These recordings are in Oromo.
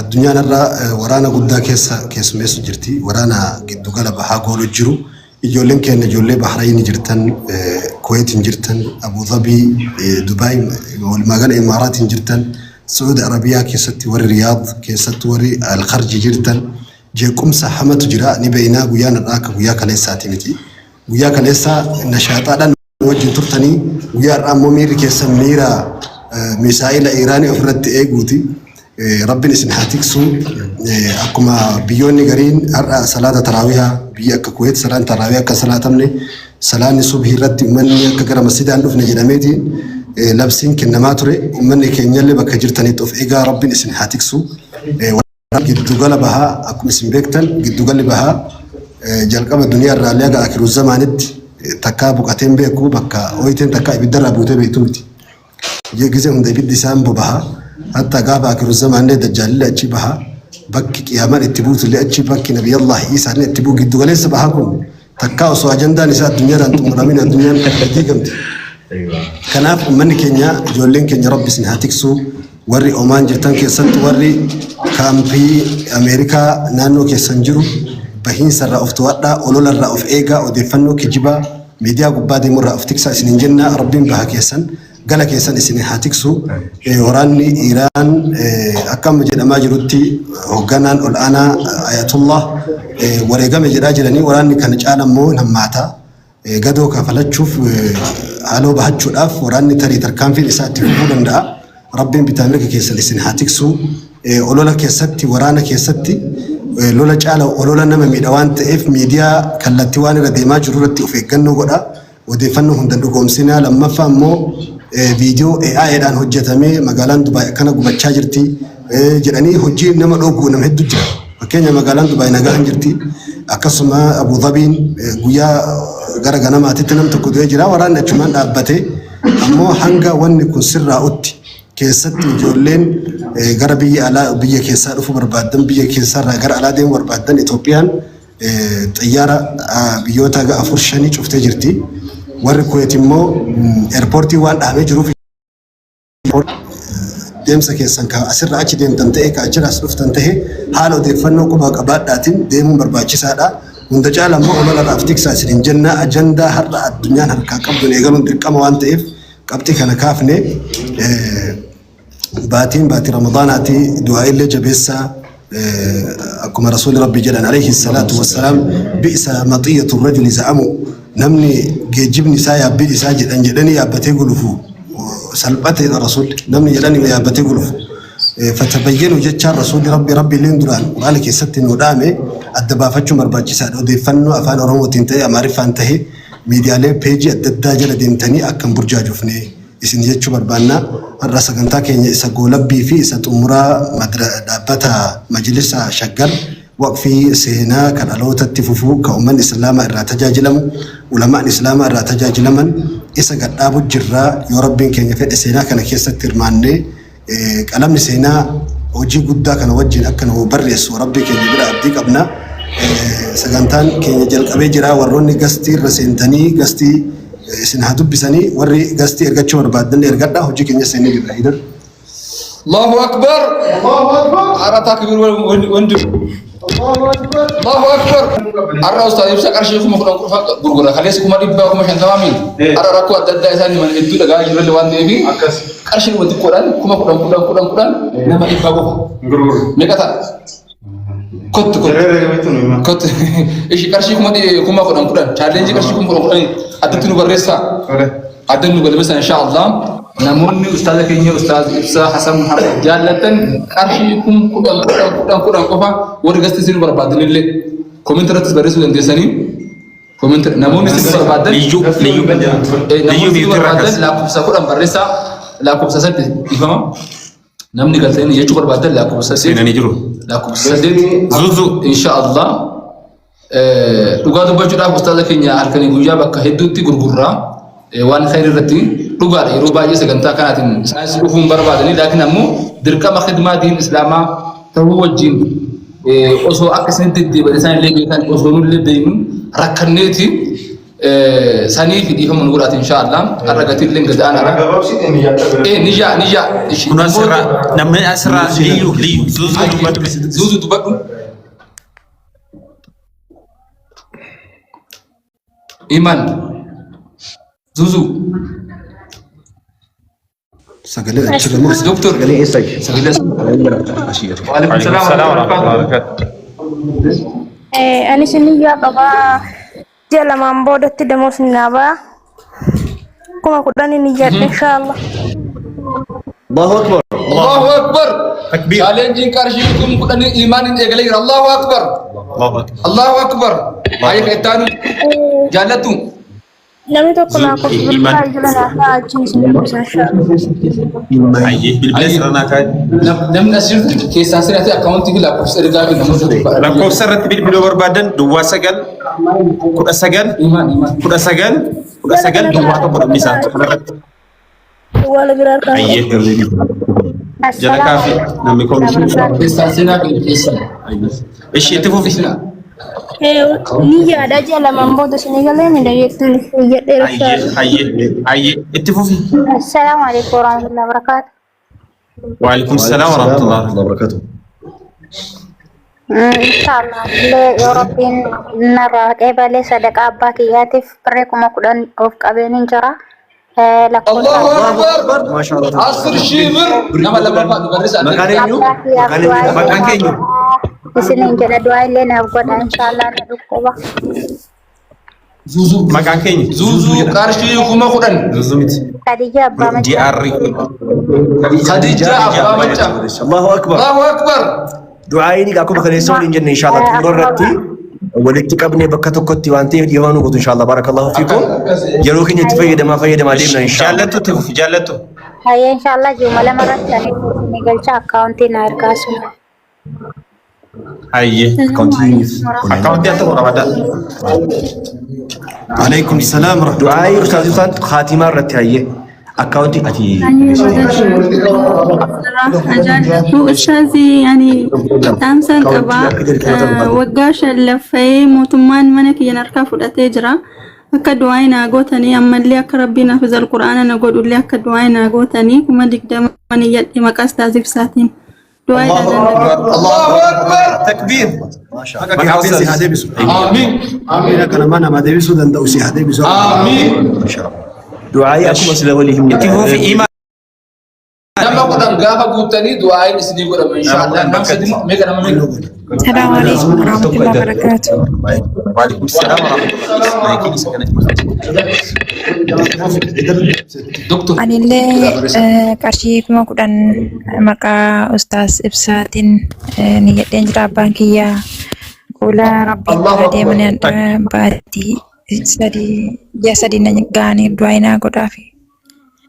Addunyaan har'a waraana guddaa keessa keessummeessu jirti. Waraana giddugala bahaa goolu jiru. Ijoolleen keenya ijoollee Bahrain jirtan, Kuwaitiin jirtan, Abu Dhabii, Dubaay, walumaa gala Imaaraatiin jirtan, Saudi Arabiyaa keessatti warri Riyaad keessatti warri Alkharji jirtan jeequmsa hamatu jira. Ni beeknaa guyyaan har'aa akka guyyaa kaleessaati miti. Guyyaa kaleessaa nashaaxaadhaan wajjin turtanii guyyaa har'aa immoo miirri keessan miira misaa'ila Iiraanii ofirratti eeguuti. Rabbiin isin haa tiksu. Akkuma biyyoonni gariin har'a salaata taraawihaa biyya akka Kuweet salaata taraawihaa akka salaatamne salaanni subhii irratti uummanni akka gara masjidaan dhufne jedhameeti labsiin kennamaa ture. Uummanni keenyallee bakka jirtanitti of eegaa Rabbiin isin haa tiksu. Giddugala bahaa akkuma isin beektan giddugalli bahaa jalqaba duniyaa irraa illee haga akiru zamaanitti takkaa buqatee hin beeku bakka ooyiteen takkaa ibiddarraa buutee beektu miti. Gizee hunda ibiddi isaan bobaha. Hatta gaafa akiru zamaanillee dajjaalillee achi baha. Bakki qiyaamaan itti buutullee achi bakki nabiyallah Iisaallee itti bu'u giddugaleessa bahaa kun takkaa osoo ajandaan isaa addunyaadhaan xumuramin addunyaan diigamti. Kanaaf uummanni keenya ijoolleen keenya Rabbi isin haa tiksu warri Omaan jirtan keessatti warri kaampii Ameerikaa naannoo keessan jiru bahiinsa irraa of to'adhaa olola irraa of eegaa odeeffannoo kijibaa miidiyaa gubbaa deemu irraa of tiksaa isinin jenna Rabbiin baha keessan gala keessan isin haa tiksu. Waraanni Iiraan akka amma jedhamaa jirutti hoogganaan ol aanaa Ayatullah wareegame jedhaa jiranii waraanni kana caala immoo hin hammaata. Gadoo kafalachuuf haaloo bahachuudhaaf waraanni tarii tarkaanfiin isaa itti fufuu danda'a. Rabbiin bitaa mirga keessan isin haa tiksu. Olola keessatti waraana keessatti lola caala olola nama miidha waan ta'eef miidiyaa kallattii waan irra deemaa jiru irratti of eeggannoo godha. Odeeffannoo hunda dhugoomsinaa. Lammaffaa immoo viidiyoo AI dhaan hojjetamee magaalaan Dubaay akkana gubachaa jirti jedhanii hojii nama dhoogu nama hedduu jira. Fakkeenya magaalaan Dubaay nagaa hin jirti. Akkasuma Abu Dhabiin guyyaa gara ganamaatitti nam tokko du'ee jira. Waraanni achumaan dhaabbate ammoo hanga wanni kun sirraa'utti keessatti ijoolleen gara biyya alaa biyya keessaa dhufuu barbaaddan biyya keessaarraa gara alaa deemuu barbaaddan Itoophiyaan xiyyaara biyyoota haga afur shanii cuftee jirti. Warri Kuweet immoo eerpoortii waan dhahamee jiruuf deemsa keessan ka asirra achi deemtan ta'e ka achirra as dhuftan ta'e haala odeeffannoo quba qabaadhaatiin deemuun barbaachisaadha. Hunda caala immoo olola tiksaa isiniin jenna ajandaa har'a addunyaan harkaa qabduun eegaluun dirqama waan ta'eef qabxii kana kaafne baatiin baatii ramadaanaati du'aa illee jabeessaa akkuma rasuulli rabbi jedhan alayhi salaatu wassalaam bi'sa maxiyatu rajuli za'amu namni geejjibni isaa yaabbiin isaa jedhan jedhanii yaabbatee gulufu salphateedha rasuulli namni jedhanii yaabbatee gulufu fatabayyanu jechaan rasuulli rabbi rabbi illeen duraan quraana keessatti nu dhaame adda baafachuun barbaachisaadha odeeffannoo afaan oromootiin ta'e amaariffaan ta'e miidiyaalee peejii adda addaa jala deemtanii akka hin burjaajofne isin jechuu barbaanna. Har'a sagantaa keenya isa goolabbii fi isa xumuraa dhaabbata majlisa Shaggar waqfii seenaa kan dhalootatti fufuu kan uummanni islaamaa irraa tajaajilamu ulamaan islaamaa irraa tajaajilaman isa gadhaabu jirraa yoo rabbiin keenya fedhe seenaa kana keessatti hirmaannee qalamni seenaa hojii guddaa kana wajjin akka nu barreessu rabbii keenya bira abdii qabna. Sagantaan keenya jalqabee jira warroonni gastii irra seentanii gastii isin haa dubbisanii warri gastii ergachuu barbaadan ergadha hojii keenya seenee jirra. Hidar. Allahu Akbar. Har'a takbiir wanti. Allahu Akbar. Har'a ustaaz ibsa qarshii 10,000 qofa gurgura. Kaleessa 100,000 50,000 miin. Har'a rakkoo adda addaa isaan himan hedduu dhagaa jirre waan ta'eef qarshii dhuma xiqqoodhaan 10,000 10 10 10 nama 100 qofa. Meeqa ta'a? Kottu kottu. Kottu. Ishi qarshii 10,000 10 challenge qarshii 10,000 10 addatti nu barreessaa. Adda nu galmeessa insha Allah. Namoonni ustaaza keenya ustaaz Ibsaa Hasan Muhammad jaallatan qarshii 10,000 10 10 10 qofa warri gasti isin barbaadanillee comment irrattis barreessuu dandeessanii. Comment namoonni isin barbaadan Liyyuu liyyuu namoonni liyyuu isin miitirraa barbaadan kas. lakkoofsa 10 barreessaa lakkoofsa 8 ifama. Namni galtanii jechuu barbaadan lakkoofsa 8 Seenanii jiru. lakkoofsa 8 Zuzu. insha Allah. Dhugaa dubbachuudhaaf ustaaza keenya halkanii guyyaa bakka hedduutti gurgurraa waan khayrii irratti dhugaadha yeroo baay'ee sagantaa kanaatiin isaanis dhufuu hin barbaadanii laakiin ammoo dirqama khidmaa diin islaamaa ta'uu wajjin osoo akka isinitti deddeebi'an isaan illee beekan osoo nullee beeknu rakkanneeti. Sanii fi dhiifama nu godhaati inshaallah. Har'a gatiin illee gad aanaadha. Ee niyyaa niyyaa. Kun asirraa namni asirraa liyyu liyyu zuuzuu dubbadhu. Zuuzuu dubbadhu. Iman. Zuuzuu. Sagalee achirra moo? Doktor. Sagalee eessa? Sagalee. Waalaikum salaam Salaam wa warahmatullahi barakatuh. wabarakatuh. Anis niyyaa qabaa ji'a lamaan boodatti damoosni naa ba'a. 10,000 niyyadhe inshaallah. Allahu Akbar. Allahu Akbar. Takbiir. Chaalenjiin qarshii 10,000 imaaniin eegalee jira. Allahu Akbar. Allahu Akbar. Allahu Akbar. Baay'ee kan itti aanu jaallattu. Namni tokko lakkoofsa Iman. bilbilaa jala naa kaa'aa achiin isin dubbisa inshaallah. Ayyee bilbila sirra naa kaa'e. Namni as jirtu keessaan sirriitti akkaawuntii fi lakkoofsa ergaa fi namoota dubbata. Lakkoofsa irratti bilbiluu barbaadan duwwaa 9 19 Imaan imaan. 19 19 duwwaa 1 dhabni isaa kanarratti. Wala biraa harkaa qaba. Ayyee. Jala kaafi namni koomishinii. Keessaan seenaa fi keessan. Ishii itti fufi. Niyyaadha ji'a lamaan booda isin eegalee miidhageettuun niyyadheera Ayyee inshaallah. ayyee ayyee itti fufi. Assalaamu alaikum warahmatullahi wabarakatuh. Waalaikum salaam warahmatullahi wabarakatuh. Inshaallah illee yoo rabbiin narraa qeebalee sadaqaa abbaa kiyyaatiif birrii 10,000 of qabeen hin jira. Lakkoofsa Allahu Akbar. Maashaallah. Asir shii bir nama lammaffaa nu barreessa. Maqaan eenyu? abbaa kiyyaaf Maqaan du'aa eenyu? illee Maqaan naaf keenya. godhaa. Isiniin jedha du'aa illee naaf godha inshaallah na dhukkuba. Zuuzuu. Maqaan keenya. Zuuzuu qarshii 10,000. Zuuzuu miti. Khadija abbaa machaa. DR. Khadija abbaa macaa. Allahu Akbar. Allahu Akbar. Du'aayin akkuma kaleessa waliin jenne inshallah xumura irratti walitti qabnee bakka tokkotti waan ta'eef dhiifama nu gootu inshallah barakallahu fiikum. Yeroo keenya itti fayyadamaa fayyadamaa deemna inshallah. Jaallattu itti fufi jaallattu. Hayyee inshaallah ji'uma lama irratti ani ni galcha akkaawuntii na ergaa sun. Ayyee. Akkaawuntii al tokko qabadha. Alaikum salaam wa rahmatullahi. Du'aayi ustaaz Ibsaan khaatimaa irratti hayyee akkaawuntii ati Ajaa'ibsiiftuu ustaazii ani dhaamsaan qaba. Waggaa 5 laffa'ee mootummaan mana kiyyan harkaa fudhatee jira. Akka du'aa naa gootanii ammallee akka rabbiin hafizal qura'aana na godhullee akka du'aa naa gootanii 20,000 niyyadhe maqaa ustaaz ibsaatiin. Du'aa ilaalan. Allahu Akbar. Takbiir. Akka kee Rabbiin si haa deebisu. Amiin. Amiin akka namaa nama deebisuu danda'u si haa deebisu. Amiin. Du'aayi akkuma sila walii himne. Itti fufi imaan. Nama 10 gaafa guuttanii du'aayin isinii godhama inshaallah. Nama sadi meeqa nama meeqa? Salaamu alaikum warahmatullahi wabarakatuh. Waalaikum salaam warahmatullahi Doktor. Anillee qarshii 10,000 maqaa ustaas Ibsaatiin niyyadheen jira abbaan kiyya fuula rabbii Allahu bira Akbar. deemanii baatii 3 ji'a 3 na ga'anii du'aa naa godhaafi.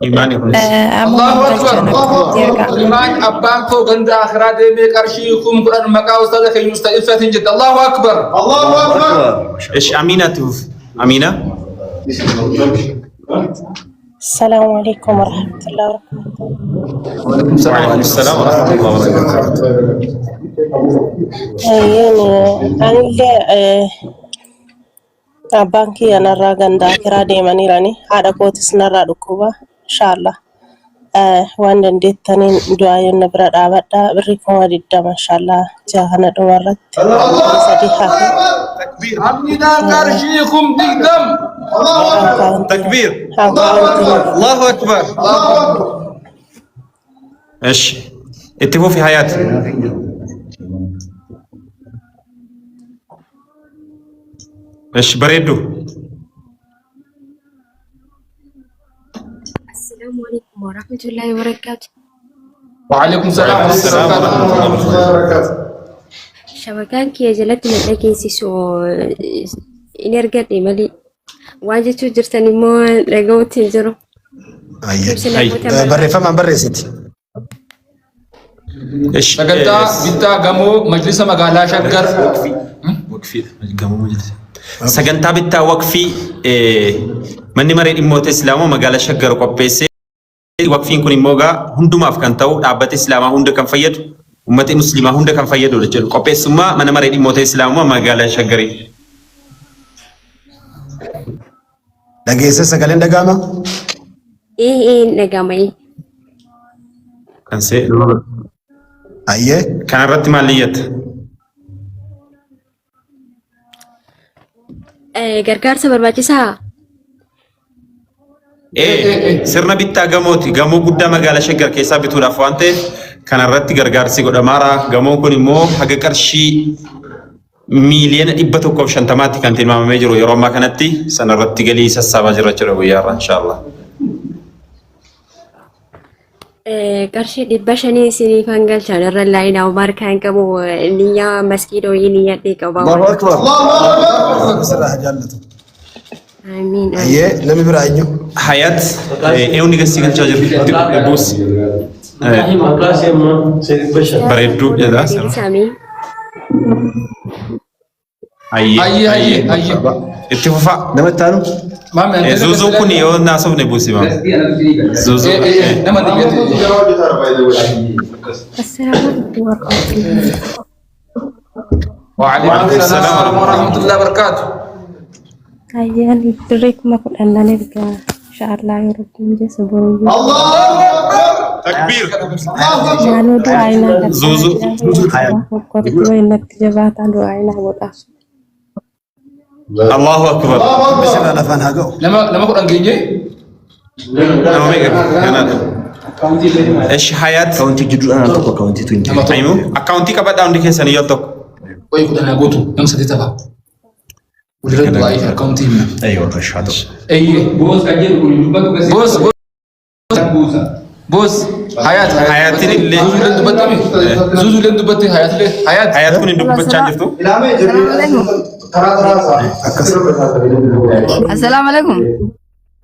Imaani kunis. Amma Allahu galchaan Akbar. akkamitti ergaa. Imaan abbaan koo ganda akhiraa deemee qarshii 10,000 maqaa ustaaza keenya ustaaz Ibsaatiin jette. Allahu Akbar. Allahu Akbar. Ish Amina itti fufi. Amina. Assalaamu alaikum warahmatullahi wabarakatuh. Waalaikum salaam. Waalaikum salaam warahmatullahi wabarakatuh. Ayyeen anillee abbaan kiyya narraa ganda akiraa deemaniirani haadha kootis narraa dhukkuba inshaallah waan dandeettaniin du'aa na bira dhaabadha birrii 20,000 inshaallah ji'a kana dhuma irratti 3 hafe. Aminaan qarshii 20,000. Takbiir. Akkaawuntii Allahu Akbar. Ish itti fufi hayaat. Ish bareeddu. Assalaamu alaikum warahmatullahi wabarakatuh. Waalaikum salaam Waalaikum salaam warahmatullahi wabarakatuh. Shabakaan kiyya jalatti na dhageessisu hin argadhe malee. Waan jechuu jirtan immoo dhaga'uutti hin jiru. Ayyee. Ibsi namoota mara. Barreeffamaan barreessiti. Ish Sagantaa bittaa gamoo majlisa magaalaa Shaggar. Waqfiidha. Gamoo majlisa. Sagantaa bittaa waqfii manni maree dhimmoota Islaamaa magaalaa Shaggar qopheessee waqfiin kun immoo egaa hundumaaf kan ta'u dhaabbata Islaamaa hunda kan fayyadu uummata musliimaa hunda kan fayyadu jechuudha. Qopheessummaa mana maree dhimmoota Islaamaa magaalaa Shaggarii. Dhageessee sagaleen dhaga'ama? Ee ee hin dhaga'ama. ee. Kan see Ayyee. Kanarratti maal iyyatta? Gargaarsa barbaachisaa? Ee, sirna bittaa gamooti. Gamoo guddaa magaalaa Shaggar keessaa bituudhaaf waan ta'eef kanarratti gargaarsi godhamaara. Gamoon kun immoo haga qarshii miiliyoona 150tti kan tilmaamamee jiru yeroo ammaa kanatti sanarratti galii sassaabaa jirra jechuudha guyyaa irraa inshaallah. Qarshii 500 isiniifan galchaan irra laayinaa Umaar kan qabu niyyaa maskiidoo niyyadhee qaba. Allahu Akbar. Sirraa haa jaallatu. Amiin. Ayyee namni biraa eenyu? Hayat eenyu gasii galchaa jiru? Buus. Bareedduu jedha. Deebisaamee. Hayyee. Hayyee, hayyee, hayyee. Itti fufaa. Nama itti aanu? Maame, Eh, Zuuzuu kun yoo naasofne buusi maame. Zuuzuu. Eh, eh, eh, nama diyyate. Assalaamu alaikum warahmatullahi. Waalaikum salaam wa rahmatullahi wa barakatuh. Ayyaan birrii 10,000 nan ergaa inshaallah yoo rabbiin jeessa boruu. Takbiir. Maaloo du'aa inaa Zuuzuu. gargaaraa innatti jabaataa du'aa inaa godhaa. Allahu akbar. Rabbi sirraa lafaan haa ga'u. Nama 10 geenye? Nama meeqa? Kanaadha. Eshi Hayat. Akkaawuntii jidduudhaan al tokko akkaawuntii tun Nama tokko. Ayimu. Akkaawuntii qabadhaa hundi keessanii yoo tokko. Qoyi 10 haa gootu. Nama sadii tapha. Walirra du'aa fi akkaawuntii himna. Eeyyoo haa ta'u. Eeyyee. Boos kan jedhu kun dubbatu kasi. Boos Buusa. boos Hayat. Hayatiin illee. Zuzuleen dubbattami. Zuzuleen dubbatte Hayat illee. Hayat. Hayat kun hin dubbachaa jirtu. Akkas. Assalamu alaikum.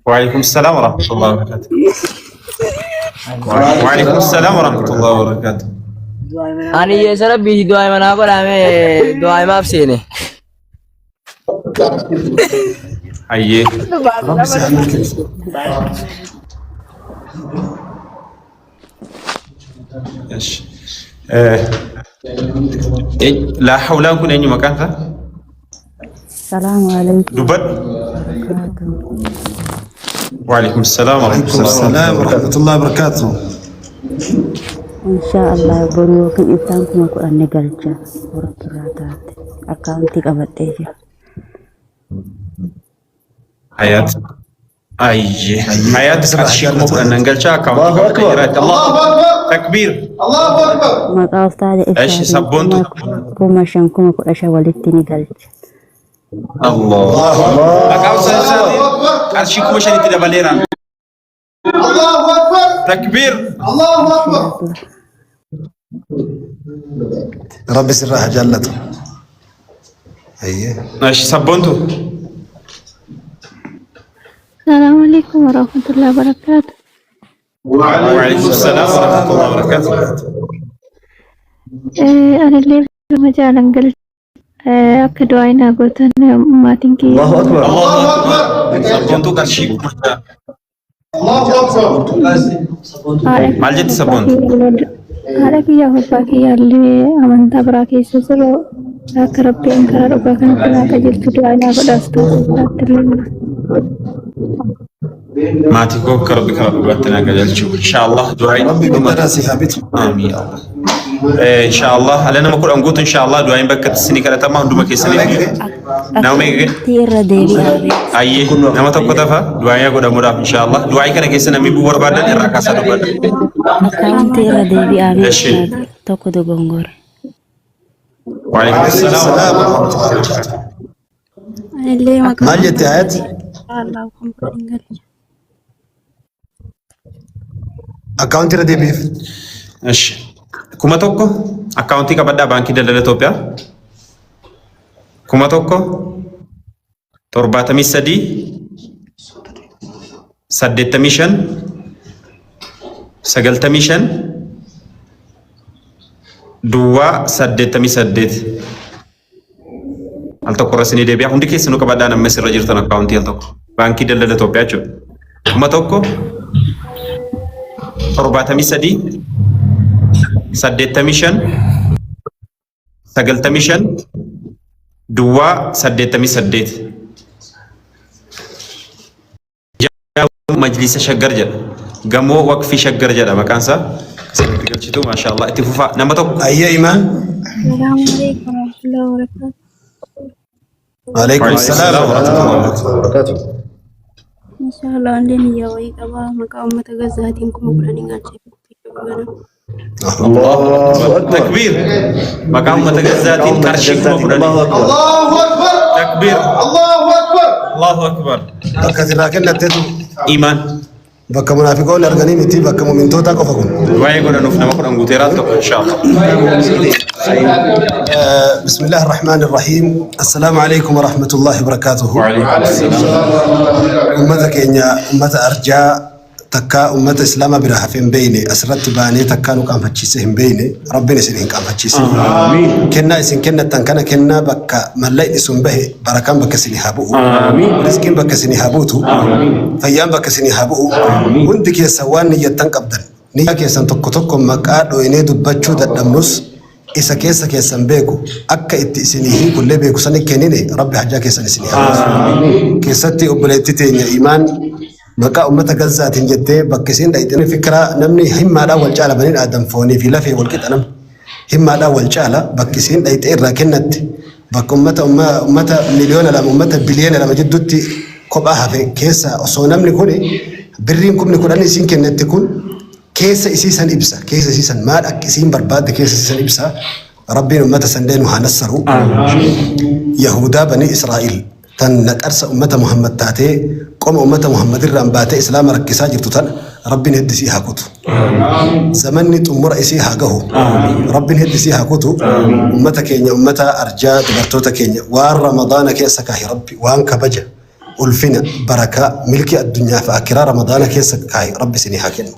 Waalaikum salaam wa rahmatullahi wa barakatuh. Waalaikum salaam wa rahmatullahi wa barakatuh. Ani yeesa rabbiiti du'aa manaa godhame du'aa himaaf seene. Hayyee. Rabbi si haa milkeessu. Eshi. Laa hawlaan kun eenyu maqaan isaa? Salaamu alaikum. Dubbadhu. Waalaikum salaam wa Waalaikum rahmatullahi. salaam wa rahmatullahi wa barakatuh. Insha Allah boru yookiin ibsaan 10,000 ni galcha. Warra taate. Akkaawuntii qabadhee jira. Hayat. Ayyee. Ayyee. Hayat Rabbi sirraa haa qarshii kuma jaallatu. 10 nan galcha akkaawuntii Allahu qabadhee Akbar. jira. Allahu Takbiir. Maqaa ustaaza Eshi ibsaatiin sabboontu. 5,000 15,000 walitti ni galcha. Allah. Maqaa ustaaza isaatiin qarshii 5,000tti dabaleera. Takbiir. Rabbi sirraa haa jaallatu. Ayyee. Eshi sabboontu. Salaamu alaikum warahmatullahi wabarakatuh. Waalaikum salaam wa rahmatullahi wa barakatuh. Anillee birma jaalan galcha. Akka du'aa inaa gootan maatiin kiyya. Allahu Akbar. Allahu Akbar. Sabboontuu qarshii 6,000. Haadha Maal jetti sabboontu? Haadha kiyyaaf abbaa kiyya illee amantaa biraa keessa jiru akka rabbiin karaa dhugaa kanatti naa qajeelchu du'aa inaa godhaas ta'u illee. Maatii koo akka rabbi karaa dhugaatti naa qajeelchu. Inshaallah du'aayin Rabbi guddaadhaa si haa bitu. Amiin ya Allah. Inshaallah ala nama 10 guutu inshaallah du'aayin bakka itti isinii kadhatama hunduma keessaniif. Nama meeqa ga'e? Akkaawuntii irra deebi'aa. Ayyee nama tokko tafa du'aayaa godhamuudhaaf inshaallah. Du'aayii kana keessa namni bu'uu barbaadan irraa kaasaa dubbadha. Akkaawuntii irra deebi'aa mee Eshi. ustaaza. Tokko dogongore. Waalaikum Waalaikum salaam wa salaam wa rahmatullahi wa rahmatullahi wa barakatuh. barakatuh. Anillee maqaa Maal jette Hayat? Allah 10,000 galcha. Akkaawuntii irra deebi'eef. Eshi. 1,000 akkaawuntii qabadhaa baankii daldala Itoophiyaa. 1,000 73 85 95 duwwaa 88 al tokko irra isinii deebi'a. Hundi keessanuu qabadhaa namni asirra jirtan akkaawuntii al tokko. Baankii daldala Itoophiyaa jechuudha. 1,000 73 85 95 duwwaa 88. Majlisa Shaggar jedha. Gamoo Waqfii Shaggar jedha maqaan isaa. Sirriitti galchitu maashaallah itti fufaa nama tokko. Ayyee Imaan. Salaamu alaikum warahmatullahi wabarakatuh. Waalaikum salaam wa rahmatullahi wa barakatuh. Inshallah illee niyyaa wayii qaba maqaa uummata Gazzaatiin 10,000 galchee. Allahu akbar. Takbiir. Maqaa uummata Gazzaatiin qarshii 10,000. Allahu Akbar. Takbiir. Allahu Akbar. Allahu akbar. Bakka sirraa kennatteetu Imaan. bakka munaafiqoonni arganii miti bakka mu'mintootaa qofa kun. Waa'ee godhanuuf nama 10 guuteeraa tokko inshaallah. بسم الله الرحمن الرحيم السلام عليكم ورحمة الله وبركاته أمة كينيا أمة أرجاء Takkaa ummata islaamaa biraa hafe hin beeyne asirratti baanee takkaa nu qaanfachiisee hin beeyne rabbiin isin hin qaanfachiisin. Kennaa isin kennattan kana kennaa bakka mallaqni sun bahe barakaan bakka isinii haa bu'u. Rizqiin bakka isinii haa buutu. Fayyaan bakka isinii haa bu'u. Hundi keessan waan niyyattan qabdan. Niyyaa keessan tokko tokko maqaa dhooynee dubbachuu dadhabnus isa keessa keessan beeku akka itti isinii hiikullee beeku sani kennine rabbi hajaa keessan isinii haa guutu. Keessatti obboleetti teenya imaan Maqaa ummata Gazzaatiin jettee bakka isiin dhayxe fikraa namni himmaadhaan wal caala baniin aadam foonii fi lafee wal qixa namni himmaadhaan wal caala bakki isiin dhayxe irraa kennatte bakka ummata ummata 2 miliyoona ummata biliyoona 2 jidduutti kophaa hafe keessa osoo namni kun birriin 10,000 isiin kennette kun keessa isii san ibsa keessa isii san maal akka isiin barbaadde keessa isii san ibsa rabbiin ummata san nu haa nassaru yahudaa banii israa'il tan naqarsa ummata Muhammad taatee qoma ummata Muhammad irraan baatee islaama rakkisaa jirtu tana rabbiin heddi isii haa kutu. Zamanni xumura isii haa gahu. Rabbiin heddi isii haa kutu. Ummata keenya ummata arjaa dubartoota keenya waan ramadaana keessa kaahi rabbi waan kabaja ulfina barakaa milkii addunyaa fi akiraa ramadaana keessa kaahi rabbi isinii haa kennu.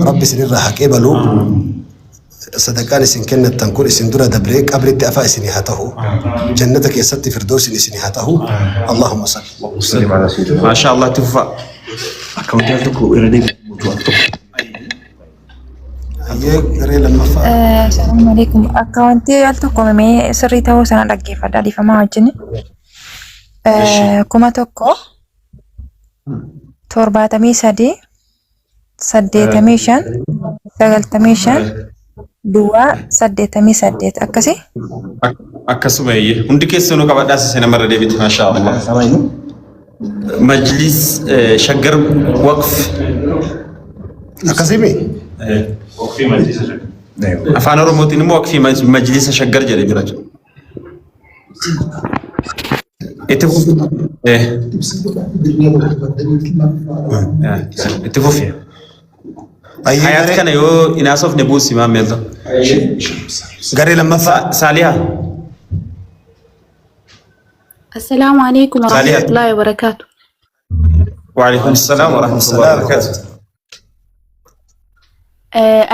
Rabbi isinirraa haa qeebalu. Sadaqaan isin kennattan kun isin dura dabree qabritti afaa isinii haa tahu. Jannata keessatti firdoosin isinii haa tahu. Allahumma salli. Maasha Allah itti fufaa. Akkaawuntii al tokko irra deebi'u al tokko. Hayyee garee lammaffaa. Salaamu alaikum. Akkaawuntii al tokko mee sirrii ta'uu sana dhaggeeffadha dhiifamaa wajjin. 1000 73 85 95 duwwaa 88 akkasi. Akkasuma eeyyee. Hundi keessanuu qabadhaa sise namarra deebiti maashaa Allah. Majlis Shaggar Waqf. Akkasimi? Afaan Oromootiin immoo Waqfii Majlisa Shaggar jedhee jira. Itti fufi. Itti fufi. Hayaat kana yoo hin haasofne buusi maammeelta. Garee lammaffaa. Saalihaa. Assalaamu alaikum Saalihaa. warahmatullahi wabarakatuh. Waalaikum salaam warahmatullahi wabarakatuh.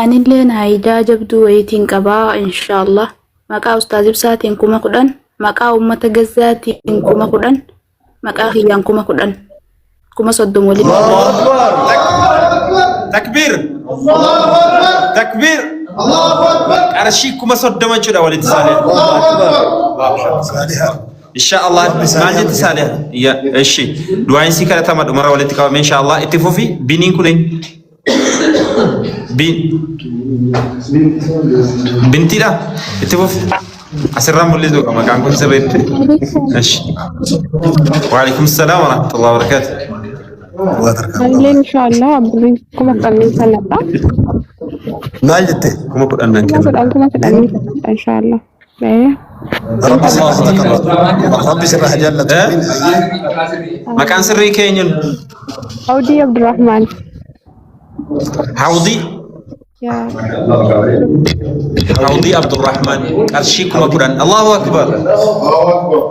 Anilleen haayidaa jabduu wayiitiin qabaa inshaallah. Maqaa Ustaaz Ibsaatiin 10,000, maqaa uummata Gazzaatiin 10,000, maqaa kiyyaan 10,000. 30,000 walitti. Takbiir. Takbiir. Qarshii 30,000 jechuudha walitti Saalihaa. Saalihaa. Insha Allah maal jetti Saaliha? Ya eshi du'aayin sii kadhatama dhumara walitti qabame insha Allah itti fufi biniin kun eenyu? Bin bintiidha itti fufi asirraa mul'isuu qaba maqaan kun sirriitti. Eshi. Waalaikum salaam wa rahmatullahi wa barakatuh. Anillee inshaallah birrii 10,000 sanadha. Maal jette? 10,000 nan 10,000 kenna. 10,000 sanadha inshaallah. Rabbi sirraa haa taqabbalu. Rabbi sirraa haa jaallatu. Maqaan sirrii keenyuun Audii Abdurrahman. Hawdii Yaa. Hawdii Abdurrahman qarshii 10,000. Allahu Akbar.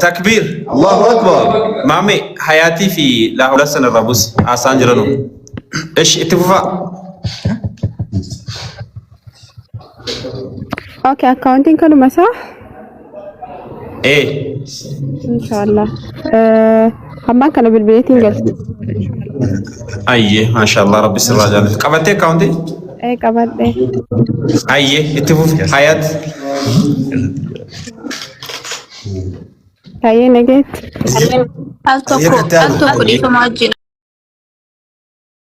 Takbiir. Allahu Akbar. Maame hayaatii fi laahula sana irraa buusi haasaan jiranu. Ishi itti fufaa. Okay, akkaawuntiin kanuma isaa? Ee. Inshaallah. Ammaan kana bilbileetiin galcha. Ayyee maashaallah rabbi sirraa jaallatu. Qabattee akkaawuntii? Ee qabadhe. Ayyee itti fufi hayaat. Hayyee nageetti. Al tokko al tokko dhiifama wajjin.